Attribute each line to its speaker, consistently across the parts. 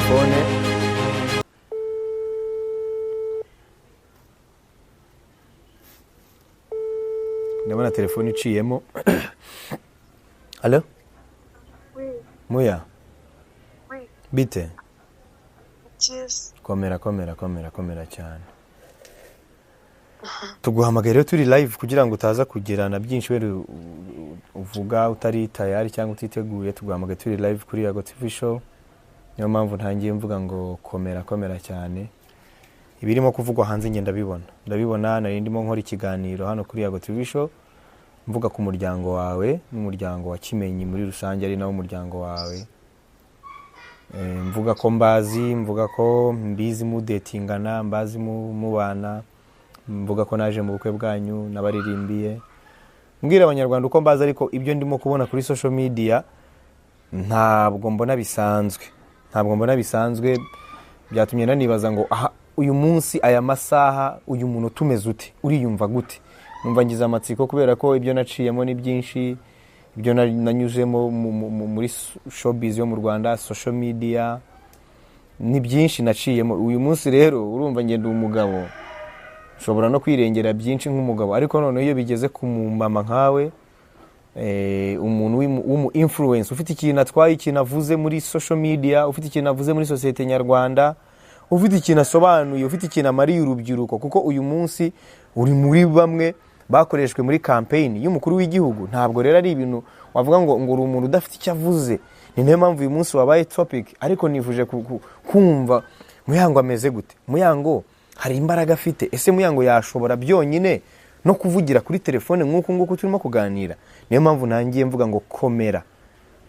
Speaker 1: Telefone. Ndabona telefone iciyemo. Allo?
Speaker 2: Oui,
Speaker 1: Muya,
Speaker 2: oui,
Speaker 1: bite?
Speaker 2: Byiza.
Speaker 1: Komera, komera, komera, komera cyane. Tuguhamagaye rero turi live kugira ngo utaza kugirana byinshi wera uvuga utari tayari cyangwa utiteguye. Tuguhamagaye turi live kuri Yago TV Show, niyo mpamvu ntangiye mvuga ngo komera, komera cyane. Ibirimo kuvugwa hanze njye ndabibona, ndabibona. Nari ndimo nkora ikiganiro hano kuri Yago TV Show mvuga ku muryango wawe n'umuryango wa Kimenyi muri rusange, ari nawo muryango wawe. Mvuga ko mbazi, mvuga ko mbizi mudetingana, mbazi mubana, mvuga ko naje mu bukwe bwanyu nabaririmbiye, mbwira Abanyarwanda uko mbazi. Ariko ibyo ndimo kubona kuri social media ntabwo mbona bisanzwe, ntabwo mbona bisanzwe. Byatumye nanibaza ngo aha uyu munsi, aya masaha, uyu muntu tumeze ute, uriyumva gute? Numva ngize amatsiko kubera ko ibyo naciyemo ni byinshi, ibyo nanyuzemo muri showbiz yo mu Rwanda, social media, ni byinshi naciyemo. Uyu munsi rero urumva ngenda umugabo nshobora no kwirengera byinshi nk'umugabo, ariko noneho iyo bigeze ku mumama nkawe, umuntu w'umu influence ufite ikintu atwaye, ikintu avuze muri social media, ufite ikintu avuze muri sosiyete nyarwanda, ufite ikintu asobanuye, ufite ikintu amariye urubyiruko, kuko uyu munsi uri muri bamwe bakoreshwe muri campaign y'umukuru w'igihugu. Ntabwo rero ari ibintu wavuga ngo uri umuntu udafite icyo avuze. Ni nayo mpamvu uyu munsi wabaye topic. Ariko nifuje kumva Muyango ameze gute, Muyango hari imbaraga afite, ese Muyango yashobora byonyine no kuvugira kuri telefone nk'uku nguku turimo kuganira? Niyo mpamvu ntangiye mvuga ngo komera,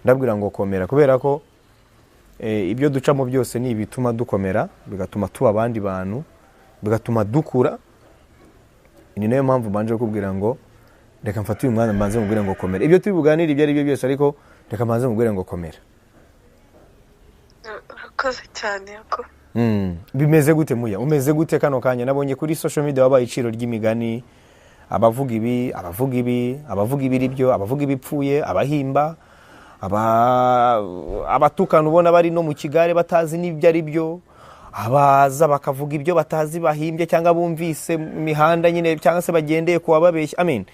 Speaker 1: ndabwira ngo komera, kubera ko ibyo ducamo byose ni ibituma dukomera, bigatuma tuba abandi bantu, bigatuma dukura. Ni nayo mpamvu mbanje kukubwira ngo reka mfate uyu mwanya mbanze mubwire ngo komera. Ibyo turi buganire ibyo ari byo byose, ariko reka mbanze mubwire ngo komera.
Speaker 2: Urakoze cyane, Yago.
Speaker 1: Bimeze gute Muya? Umeze gute kano kanya? Nabonye kuri social media wabaye iciro ry'imigani, abavuga ibi, abavuga ibi, abavuga ibiri byo, abavuga ibipfuye, abahimba, abatukana ubona bari no mu kigare batazi n'ibyo ari byo, abaza bakavuga ibyo batazi bahimbye cyangwa bumvise mu mihanda nyine, cyangwa se bagendeye ku wababeshya. Amen.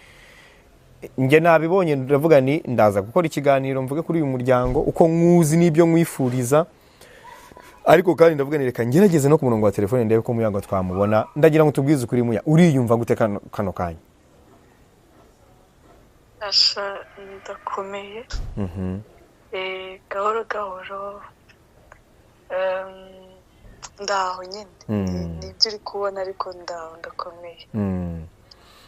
Speaker 1: Njye nabibonye ndavuga ni ndaza gukora ikiganiro mvuge kuri uyu muryango uko nkuzi n'ibyo nkwifuriza, ariko kandi ndavuga ni reka ngerageze no ku murongo wa telefone ndebe ko Muyango twamubona. Ndagira ngo tubwize ukuri Muya, uriyumva gute kano kanya?
Speaker 2: Asha, ndakomeye. Gahoro gahoro, ndaho nyine. Nibyo uri kubona, ariko ndaho ndakomeye.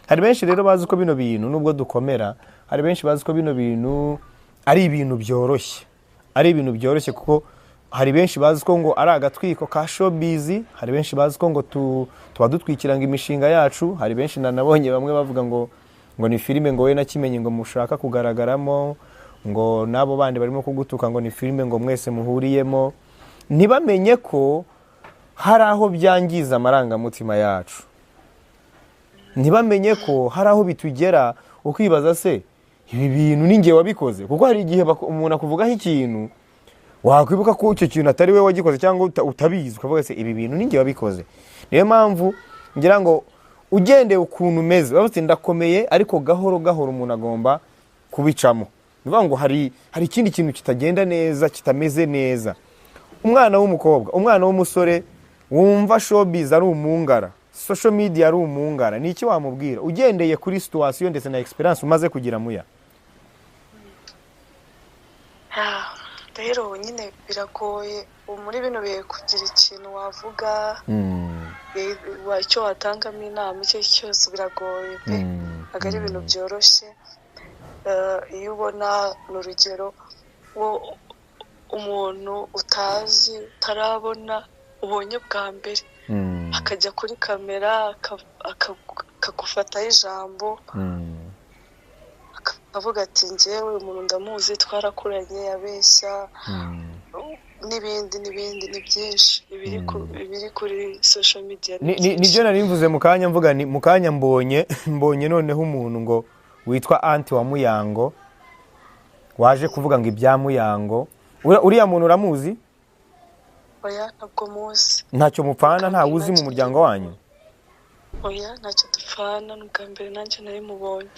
Speaker 1: Hari benshi rero bazi ko bino bintu nubwo dukomera, hari benshi bazi ko bino bintu ari ibintu byoroshye, ari ibintu byoroshye, kuko hari benshi bazi ko ngo ari agatwiko ka showbiz, hari benshi bazi ko ngo tuba dutwikiranga imishinga yacu, hari benshi nanabonye bamwe bavuga ngo ni filime ngo we na Kimenyi ngo mushaka kugaragaramo, ngo nabo bandi barimo kugutuka ngo ni filime ngo mwese muhuriyemo. Ntibamenye ko hari aho byangiza amarangamutima yacu, ntibamenye ko hari aho bitugera ukibaza se ibi bintu ni njye wabikoze, kuko hari igihe umuntu akuvugaho ikintu wakwibuka ko icyo kintu atari we wagikoze cyangwa utabizi, ukavuga se ibi bintu ni njye wabikoze. Niyo mpamvu ngira ngo ugendeye ukuntu umeze, bavuze uti ndakomeye, ariko gahoro gahoro umuntu agomba kubicamo. Ni ukuvuga ngo hari ikindi kintu kitagenda neza, kitameze neza. Umwana w'umukobwa, umwana w'umusore wumva showbiz ari umungara, social media ari umungara, ni iki wamubwira ugendeye kuri situation ndetse na experience umaze kugira Muya?
Speaker 2: Rero nyine biragoye muri bino bihe kugira ikintu wavuga, icyo watangamo inama icyo ari cyo cyose biragoye pe. Ntabwo ari ibintu byoroshye. Iyo ubona ni urugero wo umuntu utazi, utarabona, ubonye bwa mbere, akajya kuri kamera akagufataho ijambo, akavuga ati njyewe umuntu ndamuzi, twarakuranye, abeshya, n'ibindi n'ibindi, ni byinshi ibiri kuri social media.
Speaker 1: Nibyo nari mvuze mu kanya, mvuga ni mu kanya mbonye noneho umuntu ngo witwa Anti wa Muyango waje kuvuga ngo ibya Muyango. Uriya muntu uramuzi?
Speaker 2: Oya, ntabwo muzi.
Speaker 1: Ntacyo mupfana, ntawe uzi mu muryango wanyu?
Speaker 2: Oya, ntacyo dupfana, ni ubwa mbere nanjye nari mubonye.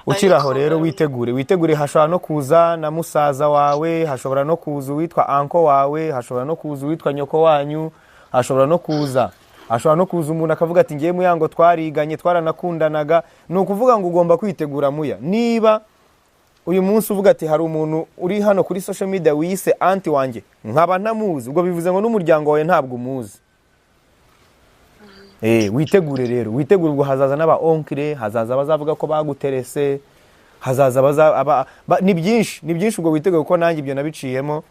Speaker 1: Ukiri aho rero witegure, hashobora no kuza na musaza wawe, hashobora no kuza uwitwa uncle wawe, hashobora no kuza uwitwa nyoko wanyu, hashobora no kuza umuntu akavuga ati ngiye Muyango twariganye twaranakundanaga. Ni ukuvuga ngo ugomba kwitegura Muya. Niba uyu munsi uvuga ati hari umuntu uri hano kuri social media wiyise anti wanjye nkaba ntamuzi, ubwo bivuze ngo n'umuryango wawe ntabwo umuzi. Witegure rero, witegure, ubwo hazaza n'aba onkire, hazaza abazavuga ko baguterese, hazaza ni byinshi, ubwo witegure, kuko nanjye ibyo nabiciyemo.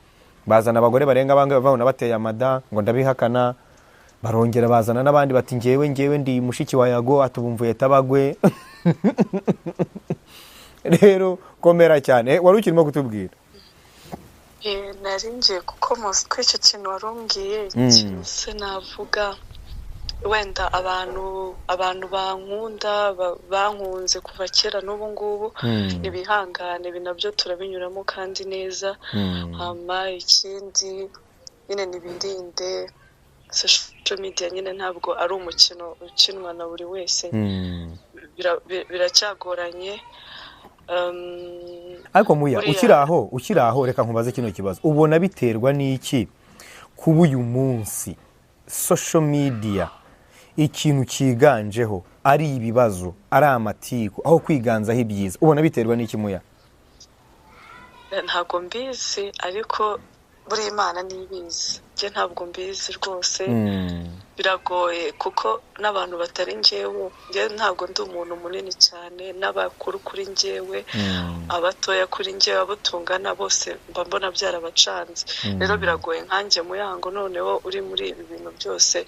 Speaker 1: Bazana abagore barenga bangahe babona bateye amada ngo ndabihakana, barongera bazana n'abandi bati ngewe ndi mushiki wa Yago atubumvuye tabagwe. Rero komera cyane. Wari ukirimo kutubwira?
Speaker 2: Nari ngiye kukomoza kuri icyo kintu warumbwiye, se navuga wenda abantu bankunda, bankunze kuva kera n'ubu ngubu, nibihangane, ibi nabyo turabinyuramo kandi neza. Hama ikindi nyine nibirinde social media, nyine ntabwo ari umukino ukinwa na buri wese, biracyagoranye.
Speaker 1: Ariko Muya, ukiri aho reka nkubaze kino kibazo. Ubona biterwa n'iki kuba uyu munsi social media ikintu cyiganjeho ari ibibazo, ari amatiku, aho kwiganzaho ibyiza? Ubona biterwa n'iki Muya?
Speaker 2: Ntabwo mbizi, ariko buri Imana nibizi, njye ntabwo mbizi rwose. Biragoye kuko n'abantu batari njyewe, njye ntabwo ndi umuntu munini cyane, n'abakuru kuri njyewe, abatoya kuri njyewe, abo tungana bose mba mbona byarabacanze. Rero biragoye nkanjye Muyango noneho uri muri ibi bintu byose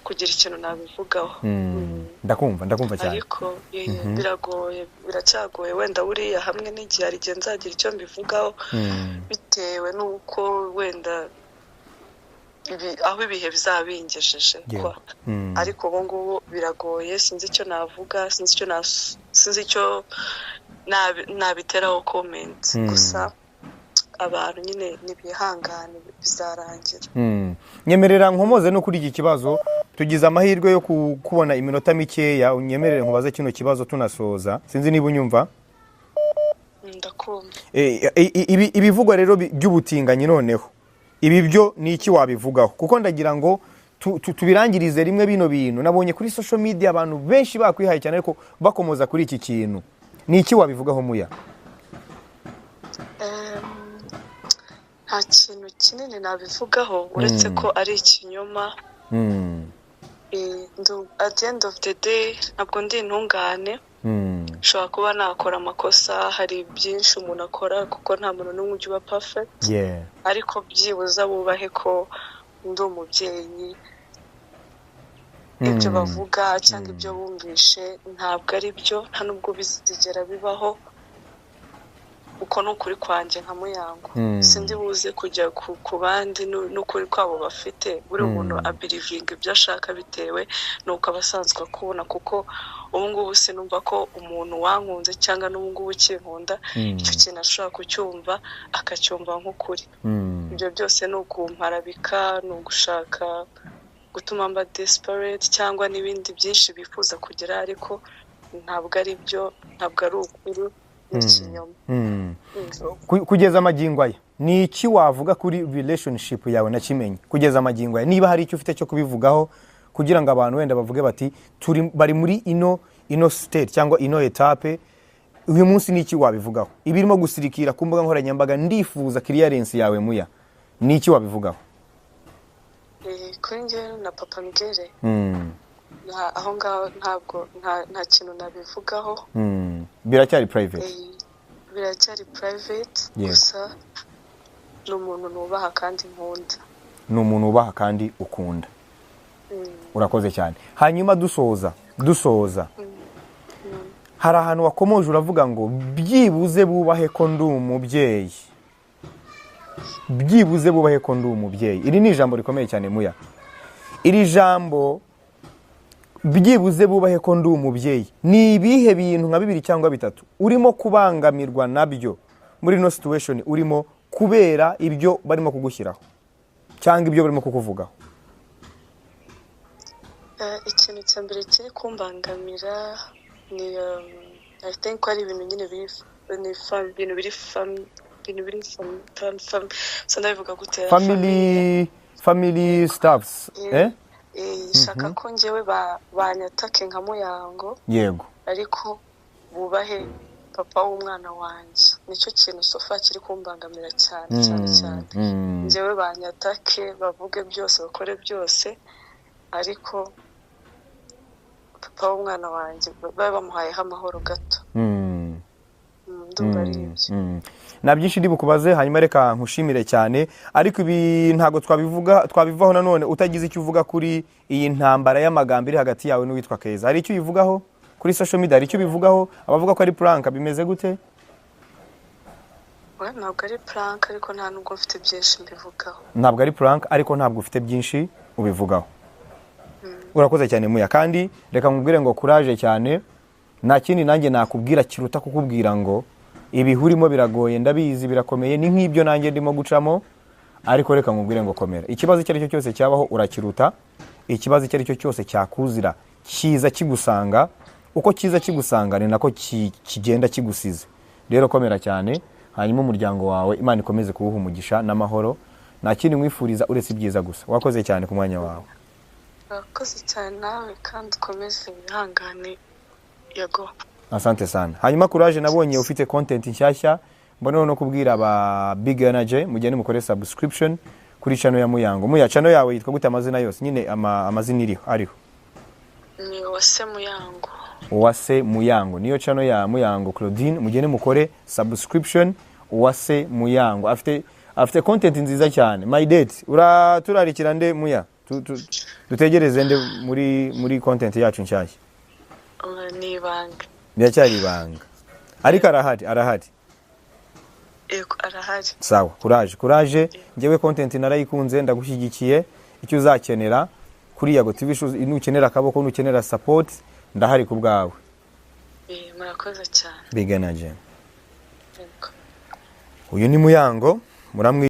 Speaker 2: kugira ikintu nabivugaho.
Speaker 1: Ndakumva cyane.
Speaker 2: Ariko biragoye, biracyagoye. Wenda buriya hamwe n'igihe hari igihe nzagira icyo mbivugaho, bitewe n'uko wenda aho ibihe bizabingejeje kwa. Ariko ubu ngubu biragoye, sinzi icyo navuga, sinzi icyo nabiteraho comment. Gusa abantu nyine nibihangane, bizarangira.
Speaker 1: Nyemerera nkomoze no kuri iki kibazo, tugize amahirwe yo kubona iminota mikeya, unyemerere nkubaze kino kibazo tunasoza. Sinzi niba unyumva.
Speaker 2: Ndakumva.
Speaker 1: Ibivugwa rero by'ubutinganyi noneho, ibi byo ni iki wabivugaho? Kuko ndagira ngo tubirangirize rimwe bino bintu. Nabonye kuri social media abantu benshi bakwihaye cyane, ariko bakomoza kuri iki kintu. Ni iki wabivugaho Muya?
Speaker 2: Nta kintu kinini nabivugaho uretse ko ari ikinyoma. At the end of the day ntabwo ndi intungane, nshobora kuba nakora amakosa, hari byinshi umuntu akora kuko nta muntu n'umwe ujya uba perfect. Ariko byibuza bubahe ko ndi umubyeyi. Ibyo bavuga cyangwa ibyo bumvishe ntabwo ari byo, nta nubwo bizigera bibaho. Uko ni ukuri kwanjye nka Muyango. Sindi buze kujya ku bandi n'ukuri kwabo bafite. Buri muntu abirivinga ibyo ashaka bitewe n'uko aba asanzwe akubona, kuko ubu ngubu sinumva ko umuntu wankunze cyangwa n'ubu ngubu ukinkunda icyo kintu ashobora kucyumva akacyumva nk'ukuri. Ibyo byose ni ukumparabika, ni ugushaka gutuma mba desperate cyangwa n'ibindi byinshi bifuza kugera, ariko ntabwo ari byo, ntabwo ari ukuri.
Speaker 1: Kugeza amagingo aya ni iki wavuga kuri relationship yawe na Kimenyi? Kugeza amagingo aya niba hari icyo ufite cyo kubivugaho kugira ngo abantu wenda bavuge bati bari muri ino state cyangwa ino etape uyu munsi, ni iki wabivugaho? Ibirimo gusirikira ku mbuga nkoranyambaga, ndifuza clearance yawe Muya, ni iki wabivugaho?
Speaker 2: Kuri njye na Papa Migere aho ngaho ntabwo nta kintu nabivugaho.
Speaker 1: Biracyari private.
Speaker 2: Biracyari private. Gusa ni umuntu nubaha kandi nkunda.
Speaker 1: Ni umuntu ubaha kandi ukunda. Urakoze cyane. Hanyuma dusoza hari ahantu wakomoje uravuga ngo byibuze bubahe ko ndi umubyeyi. Byibuze bubahe ko ndi umubyeyi. Iri ni ijambo rikomeye cyane Muya. Iri jambo byibuze bubahe ko ndi umubyeyi, ni ibihe bintu nka bibiri cyangwa bitatu urimo kubangamirwa nabyo muri no situation urimo kubera ibyo barimo kugushyiraho? Cyangwa ibyo barimo kukuvugaho?
Speaker 2: Ikintu cya mbere kiri kumbangamira ni I think ko ari ibintu nyine biri ni ibintu biri so ndabivuga gute?
Speaker 1: Family stuffs, eh?
Speaker 2: Shaka ko njyewe banyatake nka Muyango, ariko bubahe papa w'umwana wanjye. Nicyo kintu so far kiri kumbangamira cyane cyane cyane. Njyewe banyatake, bavuge byose, bakore byose, ariko papa w'umwana wanjye babe bamuhayeho amahoro gato. Ndumva ari ibyo.
Speaker 1: Nta byinshi ndi bukubaze, hanyuma reka nkushimire cyane. Ariko ibi ntabwo twabivuga twabivaho nanone utagize icyo uvuga kuri iyi ntambara y'amagambo iri hagati yawe n'uwitwa Keza. Hari icyo uyivugaho kuri social media? Hari icyo ubivugaho? Abavuga ko ari prank, bimeze gute?
Speaker 2: We, ntabwo ari prank, ariko nta nubwo mfite byinshi mbivugaho.
Speaker 1: Ntabwo ari prank, ariko ntabwo ufite byinshi ubivugaho. Urakoze cyane Muya, kandi reka nkubwire ngo courage cyane. Nta kindi nanjye nakubwira kiruta kukubwira ngo ibihe urimo biragoye, ndabizi, birakomeye, ni nk'ibyo nanjye ndimo gucamo. Ariko reka nkubwire ngo komera. Ikibazo icyo ari cyo cyose cyabaho urakiruta. Ikibazo icyo ari cyo cyose cyakuzira kiza kigusanga, uko kiza kigusanga ni nako kigenda kigusize. Rero komera cyane, hanyuma umuryango wawe Imana ikomeze kuwuha umugisha n'amahoro. Nta kindi nkwifuriza uretse ibyiza gusa. Wakoze cyane ku mwanya wawe.
Speaker 2: Urakoze cyane nawe, kandi ukomeze wihangane, Yago.
Speaker 1: Asante sana. Hanyuma courage, nabonye ufite content nshyashya. Mbona no kubwira aba Big Energy mugende mukore subscription kuri channel ya Muyango. Muya, channel yawe yitwa gute? Amazina yose nyine, amazina iriho ariho?
Speaker 2: Ni Uwase Muyango.
Speaker 1: Uwase Muyango niyo channel ya Muyango Claudine. Mugende mukore subscription. Uwase Muyango afite content nziza cyane. My date, uraturarikira nde Muya? Dutegereze nde muri content yacu nshyashya?
Speaker 2: Ni ibanga.
Speaker 1: Biracyari ibanga, ariko arahari, arahari.
Speaker 2: Yego, arahari.
Speaker 1: Sawa, courage, courage. Njyewe content narayikunze, ndagushyigikiye. Icyo uzakenera kuri Yago TV Show, nukenera akaboko, nukenera support, ndahari ku bwawe.
Speaker 2: Murakoze cyane.
Speaker 1: Big Energy.
Speaker 2: Yego.
Speaker 1: Uyu ni Muyango muramwi.